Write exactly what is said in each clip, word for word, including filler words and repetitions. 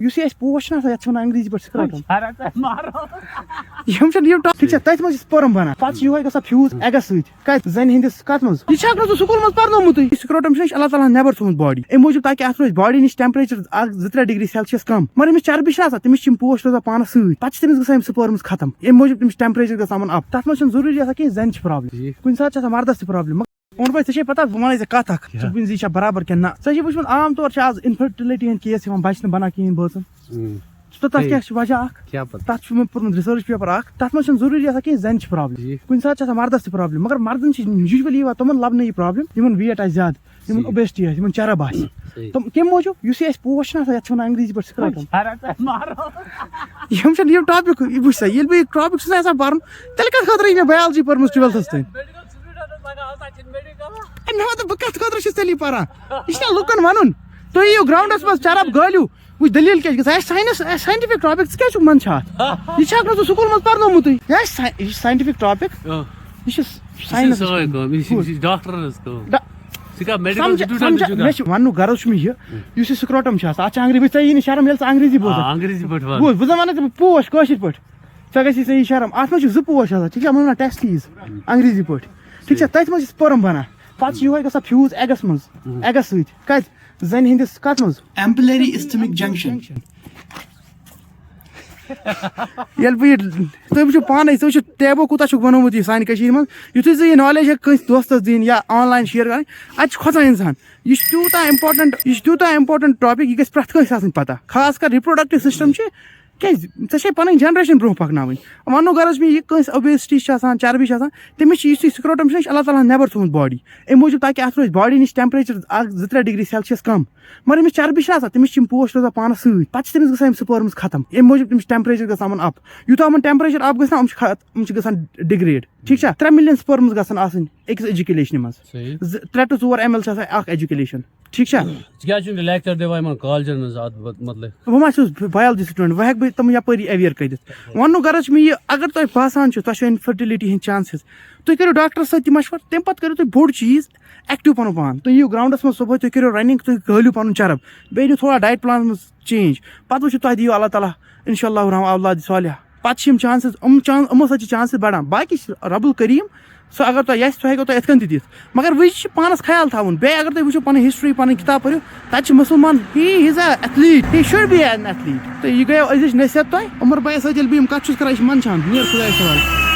یُس یہِ اَسہِ پوش چھُنہ آسان، یَتھ چھِ وَنان انگریزی پٲٹھۍ scrotum۔ یِم چھِنہٕ یِم ٹاپ، ٹھیٖک چھا، تَتہِ منٛز چھِ sperm بَنان، پَتہٕ چھُ یِہوٚے گژھان fuse اٮ۪گَس سۭتۍ۔ کَتہِ؟ زَنہِ ہِنٛدِس کَتھ منٛز؟ یہِ چھا نہٕ ژٕ سکوٗل منٛز پَرنومُتُے؟ یہِ scrotum چھُنہ، یہِ چھُ اللہ تعالیٰ ہَن نٮ۪بَر تھوٚومُت body، اَمہِ موٗجوٗب تاکہِ اَتھ روزِ body نِش temperature اَکھ زٕ ترٛےٚ degree Celsius کَم۔ مگر أمِس چربی چھِ آسان، تٔمِس چھِ یِم پوش روزان پانَس سۭتۍ، پَتہٕ چھِ تٔمِس گژھان یِم sperms ختم، اَمہِ موٗجوٗب تٔمِس چھُ temperature گژھان یِمَن up۔ تَتھ منٛز چھُنہٕ ضروٗری آسان کینٛہہ زَنہِ چھِ problem، ٹھیٖک۔ کُنہِ ساتہٕ چھِ آسان مَردَس تہِ problem۔ ووٚن بھائی، ژےٚ چھے پتہ، بہٕ وَنے ژےٚ کَتھ اَکھ، کیٛاہ؟ ژٕ وٕنۍ زِ یہِ چھا برابر کِنہٕ نہ۔ ژےٚ چھے وٕچھمُت، عام طور چھِ آز infertility ہِنٛدۍ case یِوان، بَچہٕ نہٕ بَنان کِہیٖنۍ بٲژَن۔ اۭں۔ تہٕ تَتھ صحیح۔ کیٛاہ چھِ وجہ اَکھ؟ کیٛاہ پَتہ؟ تَتھ چھُ مےٚ پوٚرمُت research paper اَکھ، تَتھ منٛز چھُنہٕ ضروٗری آسان کِہیٖنۍ زَنہِ چھِ problem۔ ٹھیٖک۔ کُنہِ ساتہٕ چھِ آسان مَردَس تہِ problem، مگر مَردَن چھِ usually یِوان تِمَن لَبنہٕ یہِ problem، یِمَن weight آسہِ زیادٕ، یِمَن صحیح۔ Obesity آسہِ، یِمَن چرب آسہِ۔ صحیح۔ تِم کَمہِ موٗجوٗب؟ یُس یہِ اَسہِ پوش چھُنہ آسان، یَتھ چھِ وَنان انگریزی پٲٹھۍ scrotum۔ یِم چھِنہٕ یِم topic، یہِ وٕچھ سا، ییٚلہِ بہٕ یہِ topic چھُس نہ یَژھان پَرُن، تیٚلہِ کَتھ خٲطرٕ یہِ مےٚ biology پٔرمٕژ twelfthس تام؟ اے، مےٚ وَن تہٕ، بہٕ کَتھ خٲطرٕ چھُس تیٚلہِ یہِ پَران؟ یہِ چھُنہ لُکَن وَنُن، تُہۍ یِیِو groundَس منٛز چرب گٲلیوٗ، وٕچھ دٔلیٖل کیٛاہ چھِ گژھان۔ یہِ چھِ science، یہِ چھِ scientific topic، ژٕ کیٛازِ چھُکھ منٛدچھان اَتھ؟ یہِ چھا نہٕ ژٕ سکوٗلَس منٛز پَرنومُتٕے؟ یہِ آسہِ sci-، یہِ چھِ scientific topic، آ۔ یہِ چھِ یہِ چھِ science۔ سٲنۍ کٲم، یہِ چھِ، یہِ چھِ doctorس کٲم۔ ڈا-، ژٕ کیٛاہ medical سمجھا، student سمجھا، چھُکھا؟ مےٚ چھُ وَننُک غرض چھُ مےٚ یہِ، یُس یہِ scrotum چھُ آسان، اَتھ چھِ انگریزی، ژےٚ یی نہٕ شرم ییٚلہِ ژٕ انگریزی بوزان۔ آ، انگریزی پٲٹھۍ وَن۔ بوز، بہٕ زَن وَنَے ژےٚ، بہٕ پوش کٲشِر پٲٹھۍ۔ ژےٚ گژھی ژےٚ یی شرم۔ اَتھ منٛز چھِ زٕ پوش آسان، ٹھیٖک چھا؟ یِمَن وَنان testes انگریزی پٲٹھۍ۔ ٹھیٖک چھا؟ تٔتھۍ منٛز چھِ sperm بَنان۔ پَتہٕ چھِ یِہوٚے گژھان fuse اٮ۪گَس منٛز، اٮ۪گَس سۭتۍ۔ کَتہِ؟ زَنہِ ہِنٛدِس کَتھ منٛز؟ Ampullary isthmic junction۔ ییٚلہِ بہٕ یہِ، تُہۍ وٕچھِو پانَے، ژٕ وٕچھِو ٹیبو کوٗتاہ چھُکھ بَنومُت یہِ سانہِ کٔشیٖرِ منٛز۔ یُتھُے ژٕ یہِ knowledge ہیٚکھ کٲنٛسہِ دوستَس دِنۍ یا online share کَرٕنۍ، اَتہِ چھُ کھۄژان اِنسان۔ یہِ چھُ تیوٗتاہ important، یہِ چھُ تیوٗتاہ important topic، یہِ گژھِ پرٛٮ۪تھ کٲنٛسہِ آسٕنۍ پَتہ۔ خاص کر reproductive system چھِ، کیٛازِ ژےٚ چھے پَنٕنۍ generation برٛونٛہہ پَکناوٕنۍ۔ وَننُک غرض چھُ مےٚ یہِ، کٲنٛسہِ obesity چھِ آسان، چربی چھِ آسان، تٔمِس چھِ یُس یہِ scrotum چھُنہ، یہِ چھُ اللہ تعالیٰ ہَن نٮ۪بَر تھوٚومُت body۔ اَمہِ موٗجوٗب تاکہِ اَتھ روزِ body نِش temperature اَکھ زٕ ترٛےٚ degree Celsius کَم۔ مگر أمِس چربی چھِ آسان، تٔمِس چھِ یِم پوش روزان پانَس سۭتۍ، پَتہٕ چھِ تٔمِس گژھان یِم sperms ختم، اَمہِ موٗجوٗب تٔمِس چھِ temperature گژھان یِمَن up۔ یوٗتاہ یِمَن temperature up گژھِ نا، یِم چھِ خ-، یِم چھِ گژھان degrade، ٹھیٖک چھا؟ ترٛےٚ million sperms گژھن آسٕنۍ أکِس ejaculationہِ منٛز۔ صحیح۔ زٕ، ترٛےٚ to ژور M L چھِ آسان اَکھ ejaculation، ٹھیٖک چھا؟ ژٕ کیٛازِ چھُنہٕ lecture دِوان یِمَن کالجَن منٛز اَتھ مت-، مطلب؟ بہٕ ما چھُس biology student، وۄنۍ ہٮ۪کہٕ بہٕ تِم یَپٲری aware کٔرِتھ۔ وَننُک غرض چھُ مےٚ یہِ، اگر تۄہہِ باسان چھُ تۄہہِ چھو infertility ہِنٛدۍ chances، تُہۍ کٔرِو ڈاکٹرَس سۭتۍ تہِ مَشوَرٕ، تَمہِ پَتہٕ کٔرِو تُہۍ بوٚڑ چیٖز، active پَنُن پان۔ تُہۍ یِیِو groundَس منٛز صُبحٲے، تُہۍ کٔرِو running، تُہۍ گٲلیوٗ پَنُن چرب، بیٚیہِ أنِو تھوڑا diet planَس منٛز change۔ پَتہٕ وٕچھِو تۄہہِ دِیِو اللہ تعالیٰ اِنشاء اللہ رحم اولاد صالح۔ پَتہٕ چھِ یِم chances، یِم چان-، یِمو سۭتۍ چھِ chances بَڑان۔ باقٕے چھِ رَبُل کریٖم، سُہ اگر تۄہہِ یَژھِ، سُہ ہیٚکیو تۄہہِ یِتھ کٔنۍ تہِ دِتھ۔ مگر وٕچھ، یہِ چھِ پانَس خیال تھاوُن۔ بیٚیہِ اگر تُہۍ وٕچھِو پَنٕنۍ history، پَنٕنۍ کِتاب پٔرِو، تَتہِ چھِ مُسلمان، he is a athlete، he should be an athlete۔ تہٕ یہِ گٔیو أزِچ نصیحت تۄہہِ۔ عمر بھایَس سۭتۍ ییٚلہِ بہٕ یِم کَتھٕ چھُس کَران، یہِ چھِ منٛدچھان، نیر خۄدایَس حوالہٕ۔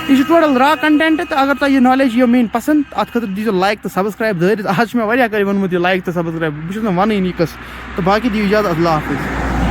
یہِ چھُ total raw content، تہٕ اگر تۄہہِ یہِ knowledge یِیو میٛٲنۍ پَسنٛد، اَتھ خٲطرٕ دیٖزیو like تہٕ subscribe دٲرِتھ۔ آز چھُ مےٚ واریاہ کٲلۍ ووٚنمُت یہِ like تہٕ subscribe، بہٕ چھُس نہٕ وَنٲنی کٲنٛسہِ۔ تہٕ باقٕے دِیِو اِجازت، اللہ حافظ۔